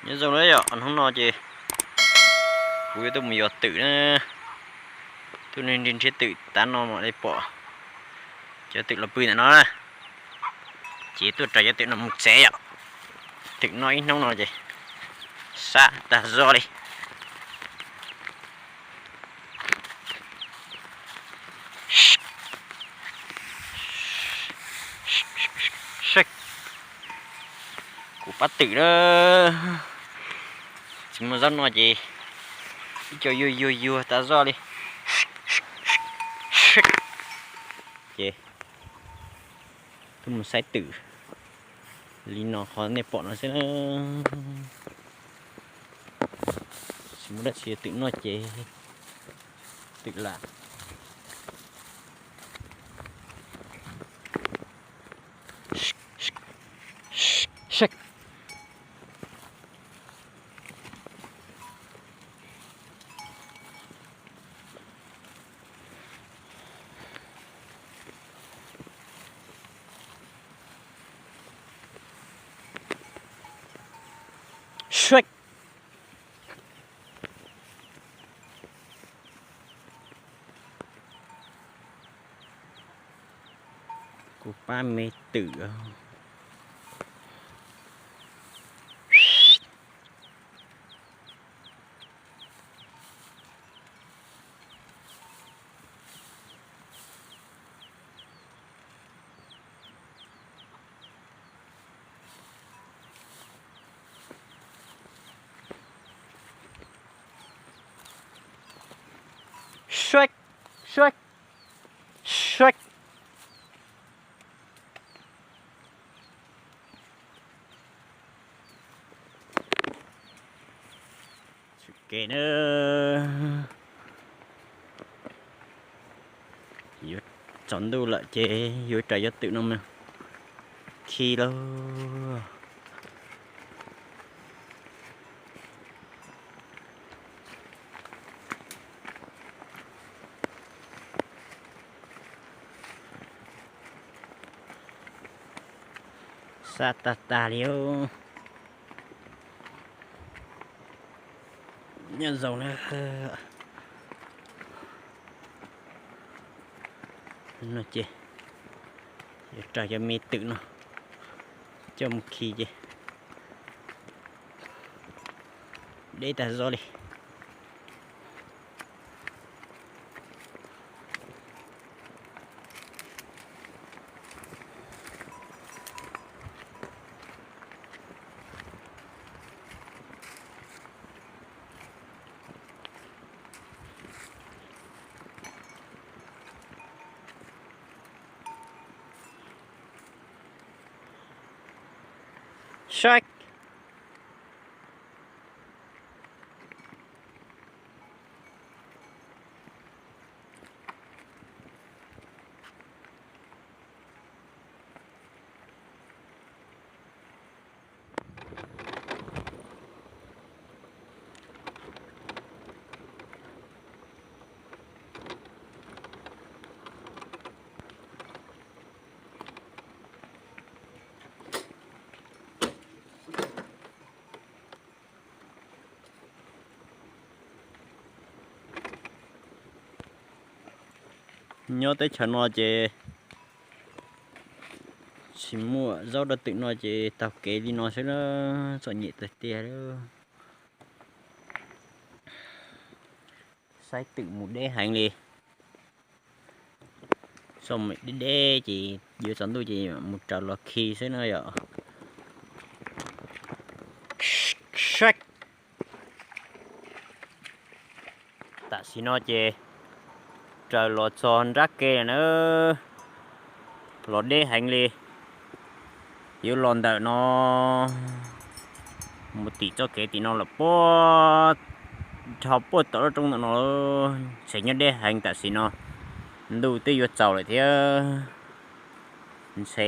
Nyob zoo na yom, hnub no ces kuv yuav tuaj mus yos twm na. Tuaj nrhiav twm tav no mam li pom cov twm los pw ntawm no na. Ces tuaj raws cov twm no mus tsev yom. Twm noj ib hnub no ces sab tag zog li. Kuv pab twm na, tsis muaj zaub noj ces ib co yuag yuag yuag tas zog li. Ces tuaj mus saib twm li no qhov nej pom no xwb na. Tsis muaj dab tsi, twm noj ces twm lam. Kuv pab me twm. Sek, sek, sek. Txuj kev na, yuav tsaus ntuj lawm ces yuav raws cov twm no mus khi lauj. Sab tag tag li. Nyob zoo na. No ces yuav raws cov me twm no coj mus khi ces deb tag zog li. Saib. Nyob teb chaws no ces tsis muaj zaub rau twm no ces taug kev li no xwb na, txom nyem tiag tiag. Saib twm mus deb heev li. Txom nyem deb deb ces yuav tsaus ntuj ces mus raws los khi xwb na yom. Tam sim no ces raws los txog nrab ke na, los deb heev li. Yuav los ntawm no mus tim txoj kev tim no lawm puag dhau puag tom lub roob ntawm no. Ntshe nyob deb heev tam sim no, ntuj twb yuav tsaus lawm thiab. Ntshe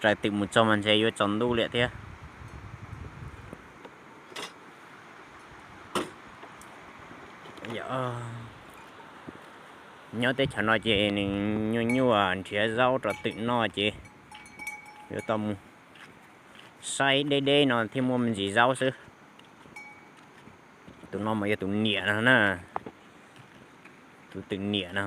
raws twm mus txog mas ntshe yuav tsaus ntuj liam thiab. Nyob teb chaws no ces nws nyuaj nyuaj nrhiav zaub rau twm noj ces yuav tau mus saib deb deb no thiaj muaj me ntsis zaub xwb. Tus no mas yog tus niam no na. Tus twm niam no.